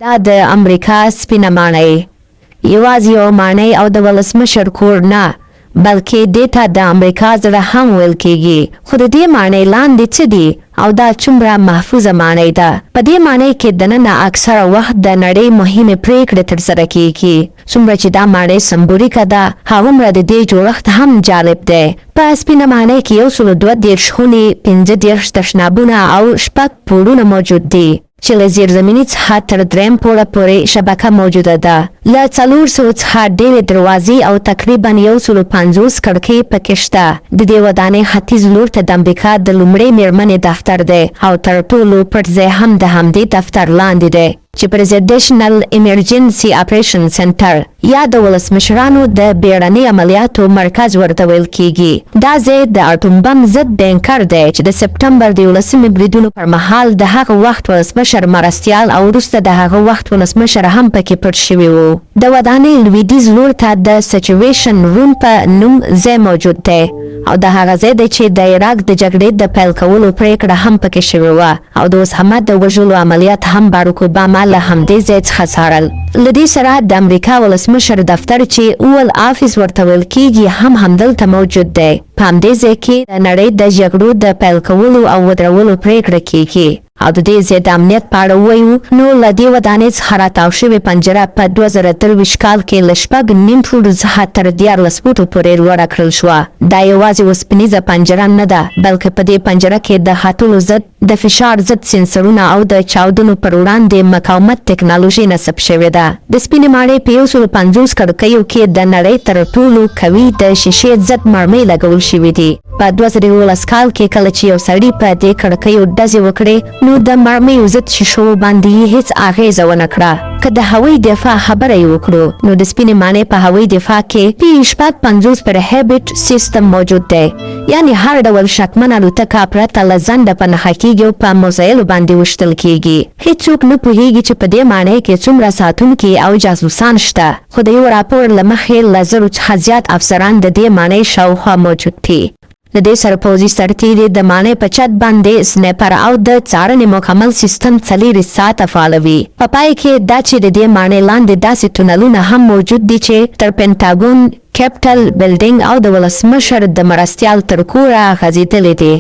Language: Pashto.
دا د امریکا سپینه ماڼۍ یوازې یوه ماڼۍ او د ولسمشر کور نه، بلکې دې ته د امریکا زړه هم ویل کېږي. خو د دې ماڼۍ لاندې څه دي او دا څومره محفوظه ماڼۍ ده؟ په دې ماڼۍ کې دننه اکثره وخت د نړۍ مهمې پرېکړې ترسره کېږي. څومره چې دا ماڼۍ سمبولیکه ده، هغومره د دې جوړښت هم جالب دی. په سپینه ماڼۍ کې 132 خونې، 35 تشنابونه او شپږ پوړونه موجود دي، چې له زیرزمیني څخه تر دریم پوړه پورې شبکه موجوده ده. له 400 څخه ډېرې دروازې او تقریباً 150 کړکۍ په کې شته. د دې ودانۍ ختیځ لور ته د امریکا د لومړۍ مېرمنې دفتر دی او تر ټولو پټ ځای هم د همدې دفتر لاندې دی، چې پرېزیډېشنل ایمرجنسي اپرېشن سنټر یا د ولسمشرانو د بېړني عملیاتو مرکز ورته ویل کېږي. دا ځای د اټوم بم ضد بنکر دی چې د سپټمبر د یولسمې بریدونو پر مهال د هغه وخت ولسمشر مرستیال او وروسته د هغه وخت ولسمشر هم پکې پټ شوي وو. د ودانۍ لویدیځ لور ته د سچویشن روم په نوم ځای موجود دی او دا هغه ځای دی چې د عراق د جګړې د پیل کولو پرېکړه هم پکې شوې وه او د اسامه د وژلو عملیات هم باروک اوباما له همدې ځای څخه څارل. له دې سره د امریکا ولسمشر دفتر چې اوول آفس ورته ویل کېږي هم همدلته موجود دی. په همدې ځای کې د نړۍ د جګړو د پیل کولو او ودرولو پرېکړه کېږي. او د دې ځای د امنیت په اړه ووایو نو له دې ودانۍ څخه راتاو شوې پنجره په 2023 کال کې له 6.5 فوټو څخه تر 13 فوټو پورې لوړه کړل شوه. دا یوازې اوسپنیزه پنجره نه ده، بلکې په دې پنجره کې د ختلو ضد، د فشار ضد سینسرونه او د چاودنو پر وړاندې مقاومت ټکنالوژي نصب شوې ده. د سپینې ماڼۍ په 150 کړکیو کې د نړۍ تر ټولو قوي د شیشې ضد مرمۍ لګول شوې دي. په 2011 کال کې کله چې یو سړي په دې کړکیو ډزې وکړې نو د مرمیو ضد شیشو باندې یې هیڅ اغیزه ونه کړه. که د هوایي دفاع خبره یې وکړو نو د سپینې ماڼۍ په هوایي دفاع کې پي 56 پرهیبټ سیستم موجود دی، یعنې هر ډول شکمنه الوتکه پرته له ځنډه په نښه کیږي او په موزایلو باندې ویشتل کیږي. هیڅوک نه پوهیږي چې په دې ماڼۍ کې څومره ساتونکي او جاسوسان شته، خو د یو راپور له مخې له زرو څخه زیات افسران د دې ماڼۍ شاوخوا موجود دي. له دې سره پوځي سرتېري د ماڼۍ په چت باندې سنیپر او د څارنې مکمل سیستم 24 ساعته فعالوي. په پای کې دا چې د دې ماڼۍ لاندې داسې تونلونه هم موجود دي چې تر پنټاګون، کیپټل بلډینګ او د ولسمشر د مرستیال تر کوره غځېدلي دي.